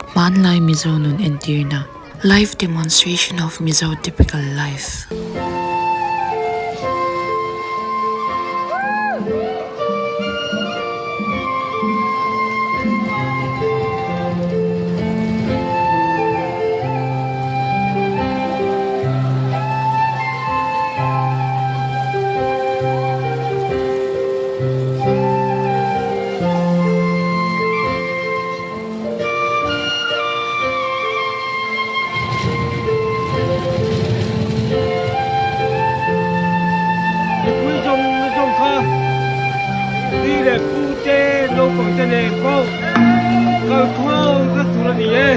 Hmanlai Mizo nun entirna, Live demonstration of Mizo typical life. Mipui zawng zawng kha pi leh pu te naupang te nen pawh kalkhawm vek tur a ni e.